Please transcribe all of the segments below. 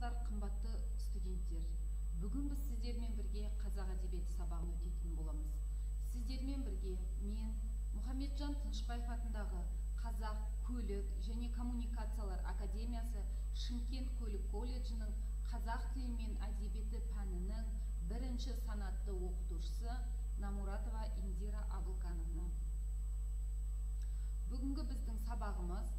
Армысыздар, қымбатты студенттер. Бүгін біз сіздермен бірге қазақ әдебиеті сабағын өтетін боламыз. Сіздермен бірге мен Мұхамеджан Тынышбаев атындағы Қазақ көлік және коммуникациялар академиясы Шымкент көлік колледжінің қазақ тілі мен әдебиеті пәнінің бірінші санатты оқытушысы Намуратова Индира Абылкановна. Бүгінгі біздің сабағымыз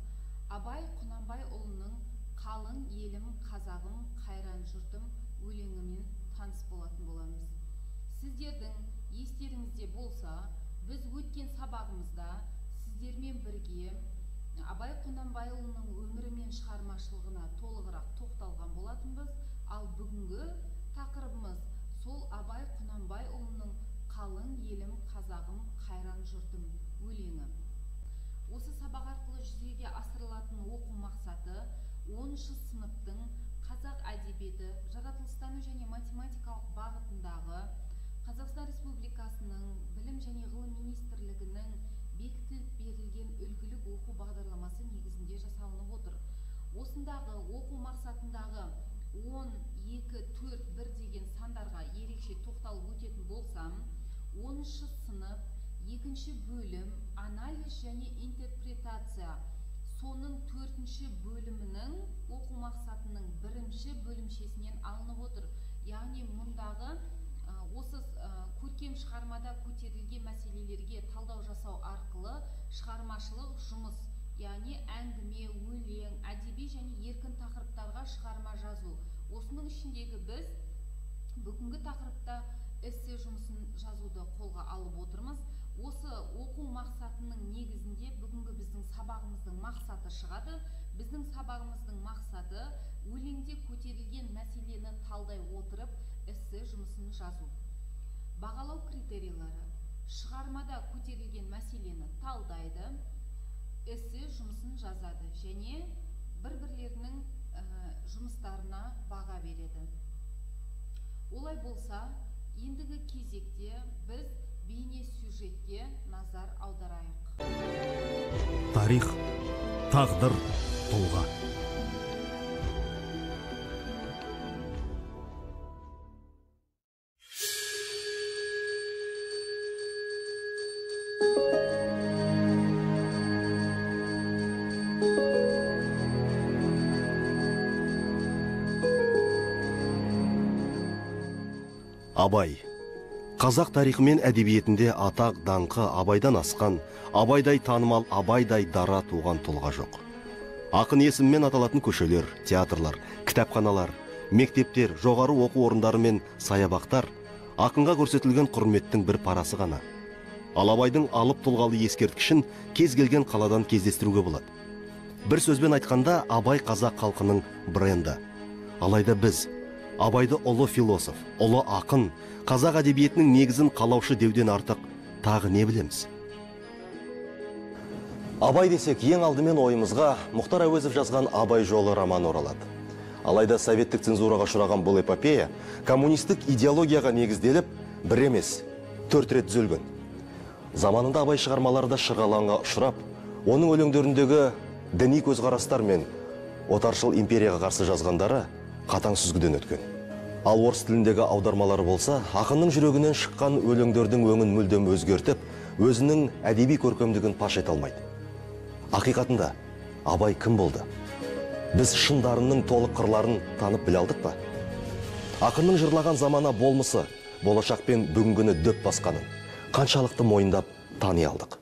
Абай Құнанбайұлының «Қалың елім, қазағым, қайран жұртым» өлеңімен таныс болатын боламыз. Сіздердің естеріңізде болса, біз өткен сабағымызда сіздермен бірге Абай Құнанбайұлының өмірі мен шығармашылығына толығырақ тоқталған болатынбыз. Ал бүгінгі тақырыбымыз сол Абай Құнанбайұлының «Қалың елім, қазағым, қайран жұртым» өлеңі. Осы сабақ арқылы жүзеге асырылатын оқу мақсаты 10-шы сыныптың қазақ әдебиеті, жаратылыстану және математикалық бағытындағы Қазақстан Республикасының Білім және Ғылым Министрлігінің бекітіліп берілген үлгілік оқу бағдарламасы негізінде жасалынып отыр. Осындағы оқу мақсатындағы 10, 2, 4, 1 деген сандарға ерекше тоқталып өтетін болсам, 10-шы сынып, екінші бөлім анализ және интерпретация, соның төртінші бөлімінің оқу мақсатының бірінші бөлімшесінен алынып отыр. Яғни мұндағы осы көркем шығармада көтерілген мәселелерге талдау жасау арқылы шығармашылық жұмыс, яғни әңгіме, өлең, әдеби және еркін тақырыптарға шығарма жазу. Осының ішіндегі біз бүгінгі тақырыпта эссе жұмысын жазуды қолға алып отырмыз. Осы оқу мақсатының негізінде бүгінгі біздің сабағымыздың мақсаты шығады. Біздің сабағымыздың мақсаты өлеңде көтерілген мәселені талдай отырып эссе жұмысын жазу. Бағалау критерийлері: шығармада көтерілген мәселені талдайды, эссе жұмысын жазады және бір-бірлерінің жұмыстарына баға береді. Олай болса, ендігі кезекте біз бейне сюжетке назар аударайық. Тарих, тағдыр, тұлға. Абай. Қазақ тарихы мен әдебиетінде атақ даңқы Абайдан асқан, Абайдай танымал, Абайдай дара туған тұлға жоқ. Ақын есімімен аталатын көшелер, театрлар, кітапханалар, мектептер, жоғары оқу орындары мен саябақтар ақынға көрсетілген құрметтің бір парасы ғана. Ал Абайдың алып тұлғалы ескерткішін кез келген қаладан кездестіруге болады. Бір сөзбен айтқанда, Абай қазақ халқының бренді. Алайда біз Абайды ұлы философ, ұлы ақын, қазақ әдебиетінің негізін қалаушы деуден артық тағы не білеміз? Абай десек, ең алдымен ойымызға Мұхтар Әуезов жазған «Абай жолы» романы оралады. Алайда советтік цензураға ұшыраған бұл эпопея коммунистік идеологияға негізделіп, бір емес, 4 рет түзелген. Заманында Абай шығармалары да шырғалаңға ұшырап, оның өлеңдеріндегі діни көзқарастар мен отаршыл империяға қарсы жазғандары қатаң сүзгіден өткен. Ал орыс тіліндегі аудармалары болса, ақынның жүрегінен шыққан өлеңдердің өңін мүлдем өзгертіп, өзінің әдеби көркемдігін паш ете алмайды. Ақиқатында Абай кім болды? Біз шын дарынның толық қырларын танып біле алдық па? Ақынның жырлаған замана болмысы, болашақ пен бүгінгіні дөп басқанын қаншалықты мойындап тани алдық?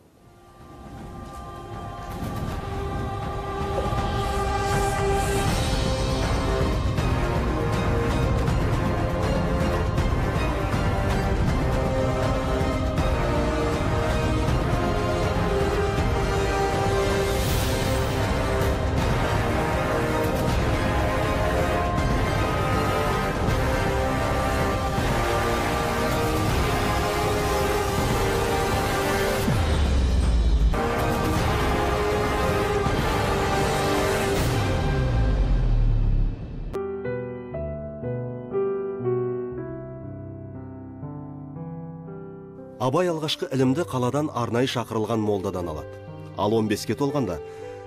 Абай алғашқы ілімді қаладан арнайы шақырылған молдадан алады. Ал 15-ке толғанда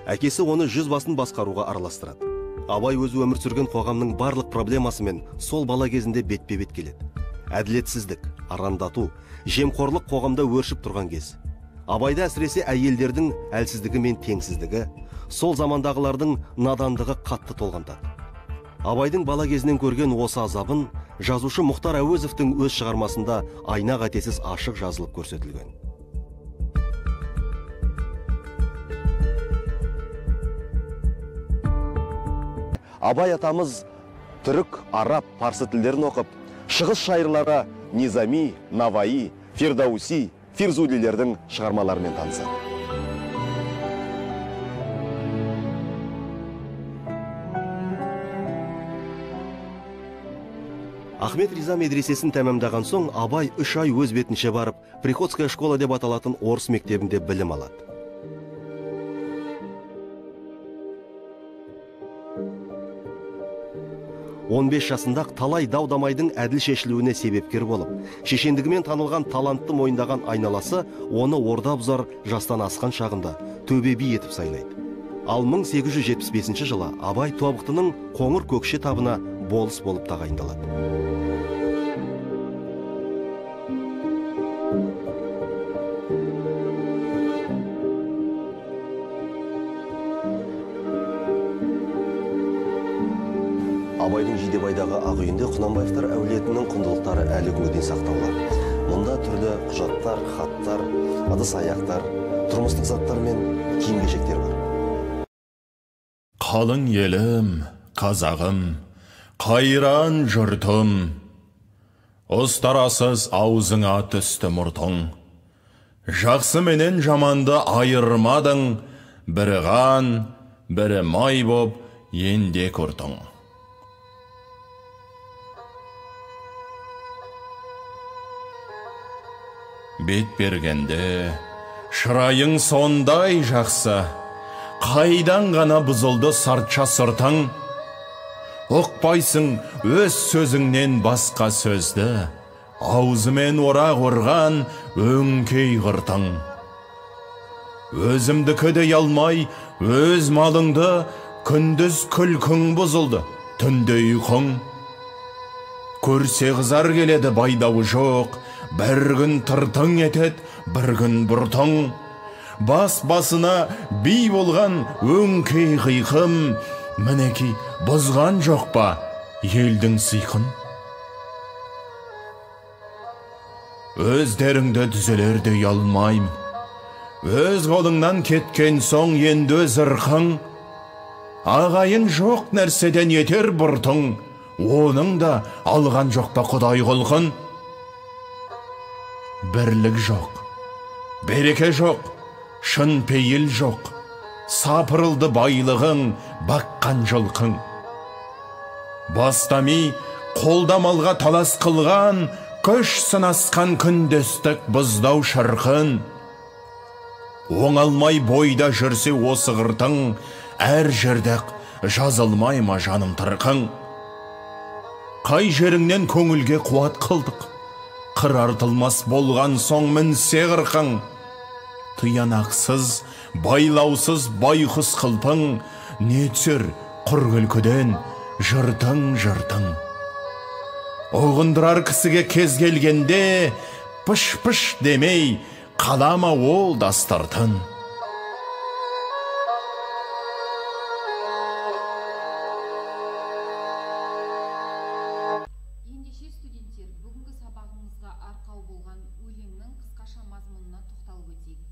әкесі оны жүз басын басқаруға араластырады. Абай өзі өмір сүрген қоғамның барлық проблемасымен сол бала кезінде бетпе-бет келеді. Әділетсіздік, арандату, жемқорлық қоғамда өршіп тұрған кез. Абайды әсіресе әйелдердің әлсіздігі мен теңсіздігі, сол замандағылардың надандығы қатты толғантады. Абайдың бала кезінен көрген осы азабын жазушы Мұхтар Әуезовтің өз шығармасында айна қатесіз ашық жазылып көрсетілген. Абай атамыз түрік, араб, парсы тілдерін оқып, шығыс шайырлары Низами, Наваи, Фирдауси, Фирзулилердің шығармаларымен танысады. Ахмет Риза медресесін тәмамдаған соң Абай 3 ай өз бетінше барып, Приходская школа деп аталатын орыс мектебінде білім алады. 15 жасында талай дау-дамайдың әділ шешілуіне себепкер болып, шешендігімен танылған талантты мойындаған айналасы оны орда бұзар жастан асқан шағында төбе би етіп сайлайды. Ал 1875 жылы Абай Тобықтының Қоңыр Көкше табына болыс болып тағайындалады. Абайдың Жидебайдағы ақ үйінде Құнанбаевтар әулетінің құндылықтары әлі күнге дейін сақтаулы. Мұнда түрлі құжаттар, хаттар, ыдыс-аяқтар, тұрмыстық заттар мен киім-кешектер бар. Қалың елім, қазағым, қайран жұртым, ұстарасыз аузыңа түсті мұртың. Жақсы менен жаманды айырмадың, бірі қан, бірі май боп енде көрдің. Бет бергенде шырайың сондай жақсы, қайдан ғана бұзылды сартша сыртың. Ұқпайсың өз сөзіңнен басқа сөзді, аузымен орақ ұрған өңкей қыртың. Өзімдікі дей алмай өз малыңды, күндіз күлкің бұзылды, түнде ұйқың. Көрсе қызар келеді байдауы жоқ, бір күн тыртың етет, бір күн бұртың. Бас басына би болған өңкей қиқым, мінекей бұзған жоқ па елдің сиқын. Өздеріңді түзелер дей алмаймын, өз қолыңнан кеткен соң енді өз ырқың. Ағайын жоқ нәрседен етер бұртың, оның да алған жоқ па Құдай құлқын. Бірлік жоқ, береке жоқ, шын пейіл жоқ, сапырылды байлығың, баққан жылқың. Бастами қолдамалға талас қылған, күш сынасқан күндестік бұздау шырқын. Оңалмай бойда жүрсе осы қыртың, әр жерде-ақ жазылмай ма жаным тырқың. Қай жеріңнен көңілге қуат қылдық, қыр артылмас болған соң мінсе қырқың. Тиянақсыз, байлаусыз байқұс қылпың, не түсер құр күлкіден жыртың-жыртың. Ұғындырар кісіге кез келгенде, пыш-пыш демей қалама ол дастыртын. Ендеше студенттер, бүгінгі сабағымызға арқау болған өлеңнің қысқаша мазмұнына тоқталып өтейік.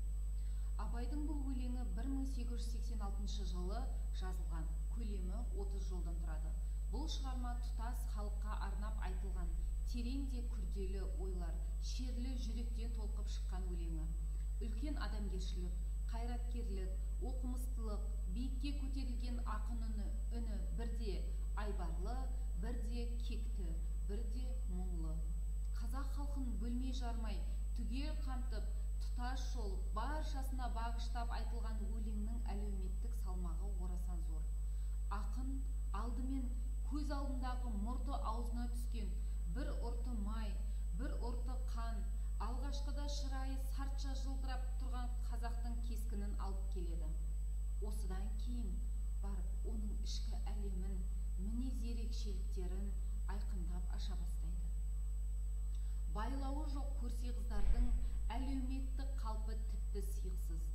Абайдың бұл өлеңі 1886 жылы жазылған, көлемі 30 жолдан тұрады. Бұл шығарма тұтас халыққа арнап айтылған терең де күрделі ойлар, шерлі жүректен толқып шыққан өлеңі. Үлкен адамгершілік, қайраткерлік, оқымыстылық, биікке көтерілген ақын үні бірде айбарлы, бірде кекті, бірде мұңлы. Қазақ халқын бөлмей жармай, түгел қамтып, тұтас шолып, баршасына бағыштап айтылған өлеңнің әлеуметтік салмағы орасан зор. Ақын алдымен көз алдындағы мұрты аузына түскен бір ұрты май, бір ұрты қан, алғашқыда шырайы сартша жылтырап тұрған қазақтың кескінін алып келеді. Осыдан кейін барып оның ішкі әлемін, мінез ерекшеліктерін айқындап аша бастайды. Байлауы жоқ көрсе қыздардың әлеуметтік қалпы тіпті сиықсыз.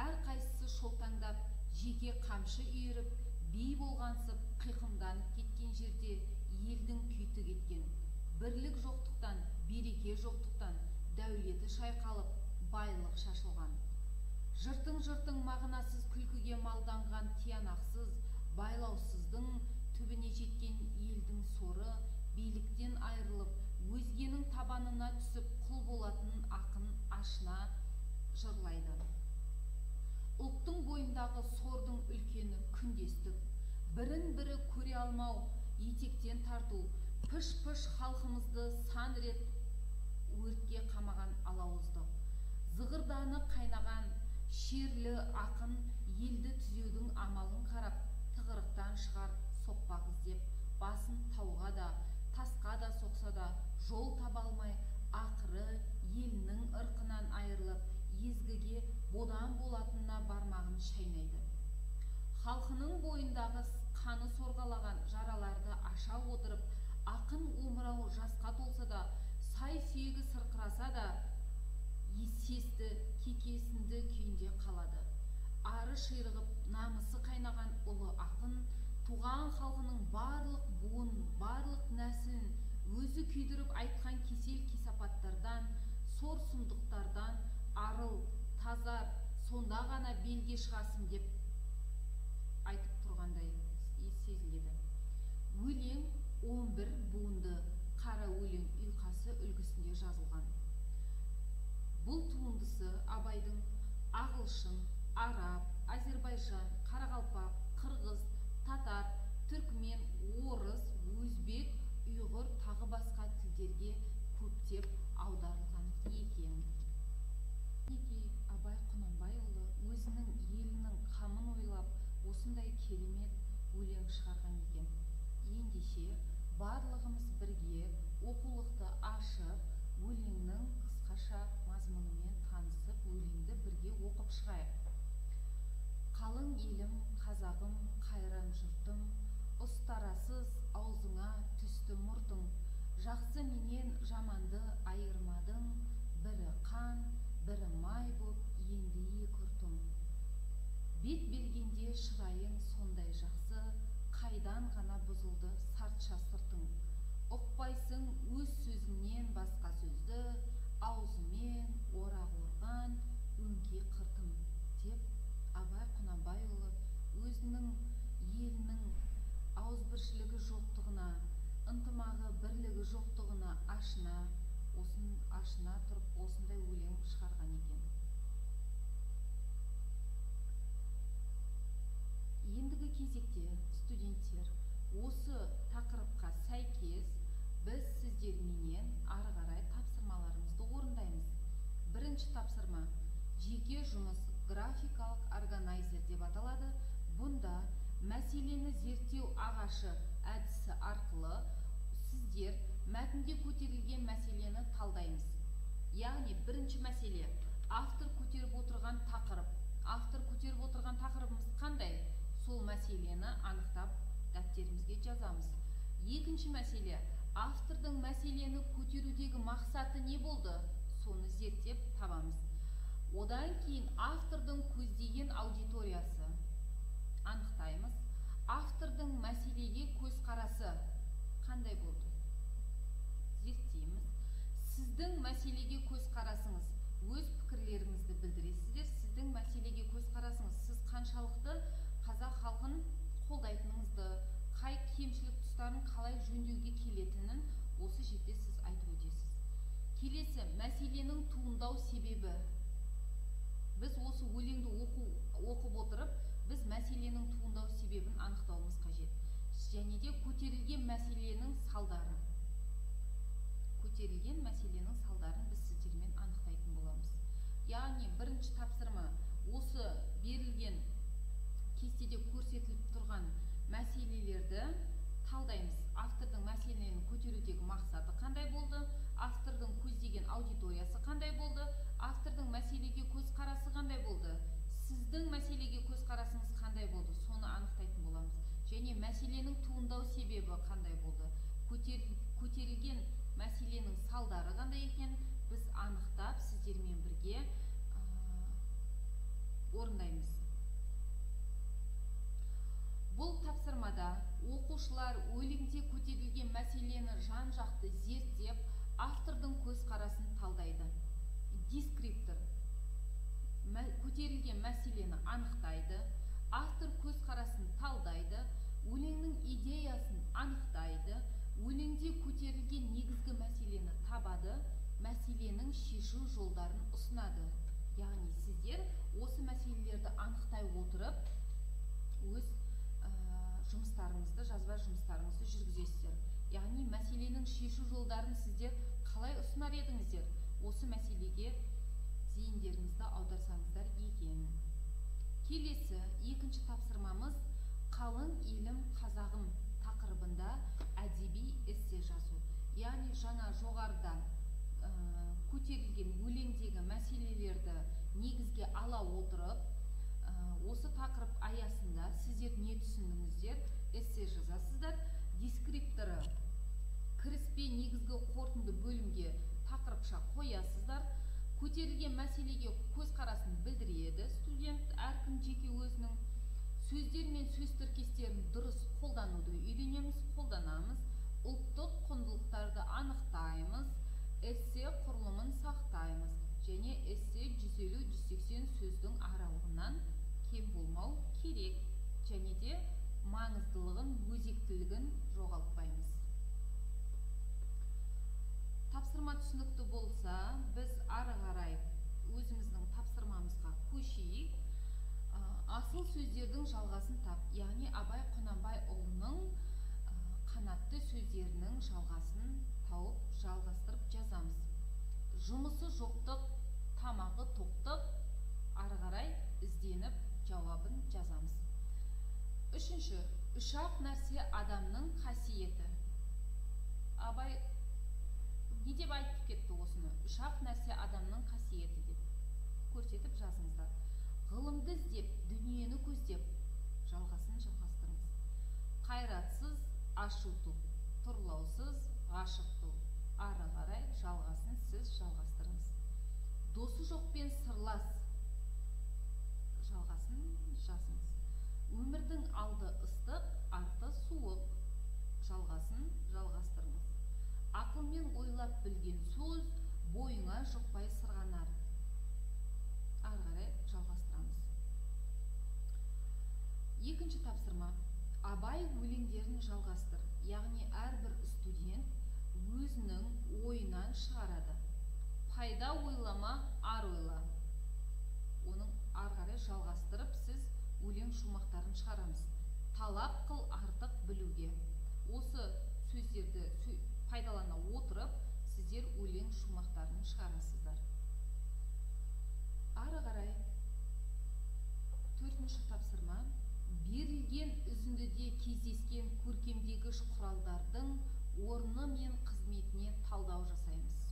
Әрқайсысы шолтаңдап, жеке қамшы үйіріп, би болғансып, қиқымданып кеткен жерде елдің күйті кеткен. Бірлік жоқтықтан, береке жоқтықтан, дәулеті шайқалып, байлық шашылған. Жыртың-жыртың мағынасыз күлкіге малданған тиянақсыз, байлаусыздың түбіне жеткен елдің соры биліктен айырылып, өзгенің табанына түсіп құл болатын ақын ашына жырлайды. Ұлттың бойындағы сордың үлкені күндестік, бірін-бірі көре алмау, етектен тарту, пыш-пыш халқымызды сан рет өртке қамаған алауыздық. Зығырданы қайнаған шерлі ақын елді түзеудің амалын қарап, тығырықтан шығар соқпақ іздеп, басын тауға да, тасқа да соқса да жол таба алмай, ақыры елінің ырқынан айырылып, езгіге бодан болатынына бармағын шайнайды. Халқының бойындағы қаны сорғалаған жараларды аша отырып, ақын омырауы жасқа толса да, сай сүйегі сырқыраса да, сесті, кекесінді күйінде қалады. Ары ширығып, намысы қайнаған ұлы ақын туған халқының барлық буын, барлық нәсілін өзі күйдіріп айтқан кесел кесапаттардан, сор сұмдықтардан арыл, тазар, сонда ғана белге шығасың деп айтып тұрғандай сезіледі. Өлең 11 буынды қара өлең ұйқасы үлгісінде жазылған. Бұл туындысы Абайдың ағылшын, араб, әзербайжан, қарақалпақ, қырғыз, татар, түркмен, орыс, өзбек, ұйғыр тағы басқа тілдерге көптеп аударылған екен. Мінекей, Абай Құнанбайұлы өзінің елінің қамын ойлап, осындай керемет өлең шығарған екен. Ендеше, барлығымыз бірге оқулықты ашып, өлеңнің қысқаша мазмұнымен танысып, өлеңді бірге оқып шығайық. Қалың елім, қазағым, қайран жұртым, ұстарасыз аузыңа түсті мұртың, жақсы менен жаманды айырмадың, бірі қан, бірі май боп енді екі ұртың. Бет бергенде шырайың сондай жақсы, қайдан ғана бұзылды сартша сыртың. Ұқпайсың өз сөзіңнен басқа сөзді, аузымен орақ орған өңкей қыртым, деп Абай Құнанбайұлы өзінің елінің ауызбіршілігі жоқтығына, ынтымағы бірлігі жоқтығына ашына, ашына тұрып осындай өлең шығарған екен. Ендігі кезекте студенттер, осы тақырыпқа сәйкес біз сіздерменен ары қарай тапсырмаларымызды орындаймыз. Бірінші тапсырма жеке жұмыс графикалық органайзер деп аталады. Бұнда мәселені зерттеу ағашы әдісі арқылы сіздер мәтінде көтерілген мәселені талдаймыз. Яғни бірінші мәселе автор көтеріп отырған тақырып. Автор көтеріп отырған тақырыбымыз қандай? Сол мәселені анықтап дәптерімізге жазамыз. Екінші мәселе автордың мәселені көтерудегі мақсаты не болды? Соны зерттеп табамыз. Одан кейін автордың көздеген аудиториясы анықтаймыз. Автордың мәселеге көзқарасы қандай болды? Зерттейміз. Сіздің мәселеге көзқарасыңыз, өз пікірлеріңізді білдіресіздер. Сіздің мәселеге көзқарасыңыз, сіз қаншалықты қазақ халқын қолдайтыныңызды, қай кемшілік тұстарын қалай жөндеуге келетінін осы жерде сіз айтып өтесіз. Келесі мәселенің туындау себебі. Біз осы өлеңді оқып отырып, біз мәселенің туындау себебін анықтауымыз қажет. Және де көтерілген мәселенің салдары. Көтерілген мәселенің салдарын біз сіздермен анықтайтын боламыз. Яғни бірінші тапсырма осы берілген кестеде көрсетіліп тұрған мәселелерді талдаймыз. Автордың мәселені көтерудегі мақсаты қандай болды? Автордың көздеген аудиториясы қандай болды? Автордың мәселеге көзқарасы қандай болды? Сіздің мәселеге көзқарасыңыз қандай болды? Соны анықтайтын Оқушылар өлеңде көтерілген мәселені жан-жақты зерттеп, автордың көзқарасын талдайды. Дескриптор көтерілген мәселені анықтайды, автор көзқарасын талдайды, өлеңнің идеясын анықтайды, өлеңде көтерілген негізгі мәселені табады, мәселенің шешу жолдарын ұсынады. Яғни сіздер осы мәселелерді анықтай отырып, өз жұмыстарыңызды, жазба жұмыстарыңызды жүргізесіздер. Яғни мәселенің шешу жолдарын сіздер қалай ұсынар едіңіздер? Осы мәселеге зейіндеріңізді аударсаңыздар екен. Келесі екінші тапсырмамыз қалың елім қазағым тақырыбында әдеби эссе жазу. Яғни жаңа жоғарыда көтерілген өлеңдегі мәселелерді негізге ала отырып, осы тақырып аясында сіздер не түсіндіңіздер, эссе жазасыздар. Дескрипторы кіріспе, негізгі, қорытынды бөлімге тақырыпша қоясыздар. Көтерілген мәселеге көзқарасын білдіреді студент, әркім жеке өзінің сөздер мен сөз тіркестерін дұрыс қолдануды үйренеміз, қолданамыз, ұлттық құндылықтарды анықтаймыз, эссе құрылымын сақтаймыз және эссе 150-180 сөздің аралығынан кем болмау керек және де маңыздылығын, өзектілігін жоғалтпаймыз. Тапсырма түсінікті болса, біз ары қарай өзіміздің тапсырмамызға көшейік. Асыл сөздердің жалғасын тап, яғни Абай Құнанбайұлының қанатты сөздерінің жалғасын тауып, жалғастырып жазамыз. Жұмысы жоқтық, тамағы тоқтық, ары қарай ізденіп жауабын жазамыз. Үшінші, үш-ақ нәрсе адамның қасиеті. Абай не деп айтып кетті осыны? Үш-ақ нәрсе адамның қасиеті деп көрсетіп жазыңыздар. Ғылымды іздеп, дүниені көздеп, жалғасын жалғастырыңыз. Қайратсыз ашу туп, тұрлаусыз ғашық ту. Ары қарай жалғасын сіз жалғастырыңыз. Досы жоқпен сырлас, жалғасын жазыңыз. Өмірдің алды ыстық, арты суық, жалғасын жалғастырыңыз. Ақылмен ойлап білген сөз бойыңа жұқпай сырғанар. Ары қарай жалғастырамыз. Екінші тапсырма. Абай өлеңдерін жалғастыр. Яғни әрбір студент өзінің ойынан шығарады. Пайда ойлама, ар ойла. Оның ары қарай жалғастырып, сіз өлең шумақтарын шығарамыз. Талап қыл артық білуге. Осы сөздерді пайдалана отырып, сіздер өлең шумақтарын шығарасыздар. Ары қарай төртінші тапсырма. Берілген үзіндіде кездескен көркемдегіш құралдардың орны мен қызметіне талдау жасаймыз.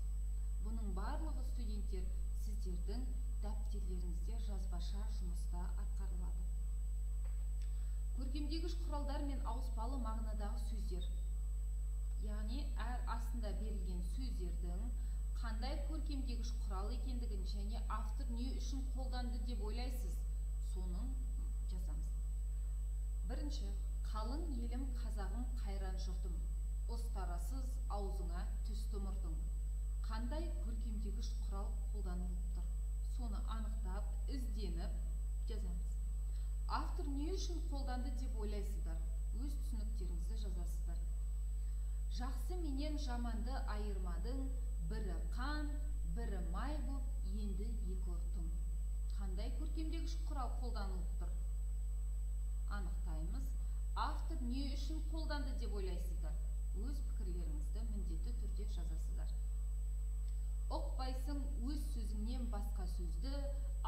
Бұның барлығы студенттер сіздердің дәптерлеріңізде жазбаша жұмыста атқарылады. Көркемдегіш құралдар мен ауыспалы мағынадағы сөздер. Яғни әр астында берілген сөздердің қандай көркемдегіш құрал екендігін және автор не үшін қолданды деп ойлайсыз, соның жазамыз. Бірінші, қалың елім қазағым қайран жұртым, ұстарасыз аузыңа түсті мұртың. Қандай көркемдегіш құрал қолданылып тұр? Соны анықтап, ізденіп жазамыз. Автор не үшін қолданды деп ойлайсыздар? Өз түсініктеріңізді жазасыздар. Жақсы менен жаманды айырмадың, бірі қан, бірі май боп, енді екі ұртың. Қандай көркемдегіш құрал қолданылып тұр? Анықтаймыз. Автор не үшін қолданды деп ойлайсыздар? Өз пікірлеріңізді міндетті түрде жазасыздар. Ұқпайсың өз сөзіңнен басқа сөзді,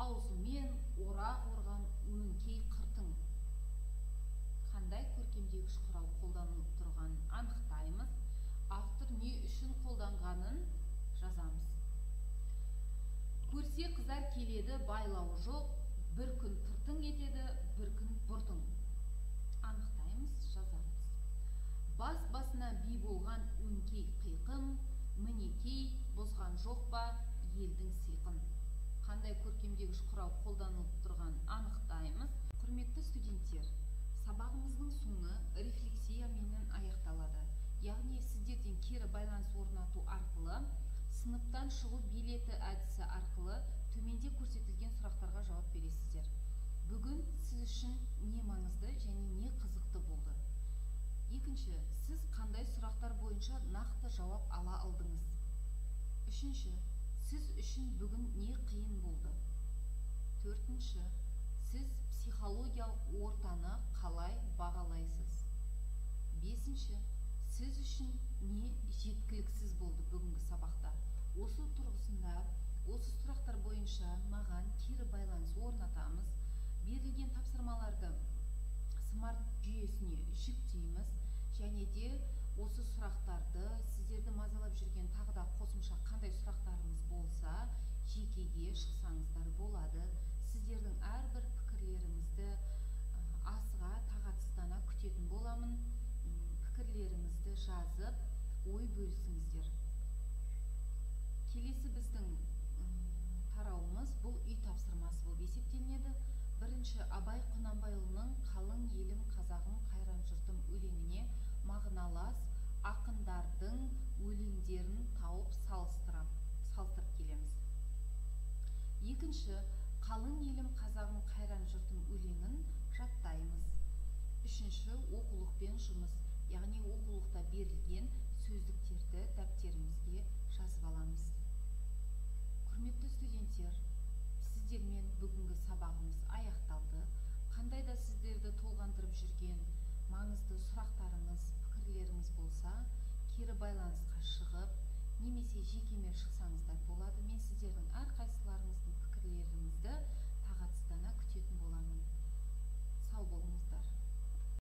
аузымен орақ орған өңкей қыртың. Қандай көркемдегіш құрал қолданылып тұрғанын анықтаймыз. Автор не үшін қолданғанын жазамыз. Көрсе қызар келеді, байлауы жоқ, бір күн тыртың етеді, бір күн бұртың. Анықтаймыз, жазамыз. Бас басына би болған өңкей қиқым, мінекей бұзған жоқ па елдің сиқын. Қандай көркемдегіш құрал қолданылып тұрғанын анықтаймыз. Құрметті студенттер, сабағымыздың соңы рефлексияменен Сыныптан шығу билеті әдісі арқылы төменде көрсетілген сұрақтарға жауап бересіздер. Бүгін сіз үшін не маңызды және не қызықты болды? Екінші, сіз қандай сұрақтар бойынша нақты жауап ала алдыңыз? Үшінші, сіз үшін бүгін не қиын болды? Төртінші, сіз психологиялық ортаны қалай бағалайсыз? Бесінші, сіз үшін не жеткіліксіз болды бүгінгі сабақта? Осы тұрғысында, осы сұрақтар бойынша маған кері байланыс орнатамыз. Берілген тапсырмаларды смарт жүйесіне жүктейміз және де осы сұрақтарды, сіздерді мазалап жүрген тағы да қосымша қандай сұрақтарыңыз болса, жекеге шықсаңыздар болады. Сіздердің әрбір пікірлеріңізді асыға тағатсыздана күтетін боламын. Пікірлеріңізді жазып, ой бөлісіңіздер. Келесі біздің тарауымыз бұл үй тапсырмасы болып есептелінеді. Бірінші, Абай Құнанбайұлының «Қалың елім, қазағым, қайран жұртым» өлеңіне мағыналас ақындардың өлеңдерін тауып салыстырып келеміз. Екінші, «Қалың елім, қазағым, қайран жұртым» өлеңін жаттаймыз. Үшінші, оқулықпен жұмыс, яғни оқулықта берілген сөздіктерді дәптерімізге жазып аламыз. Құрметті студенттер, сіздермен бүгінгі сабағымыз аяқталды. Қандай да сіздерді толғандырып жүрген маңызды сұрақтарыңыз, пікірлеріңіз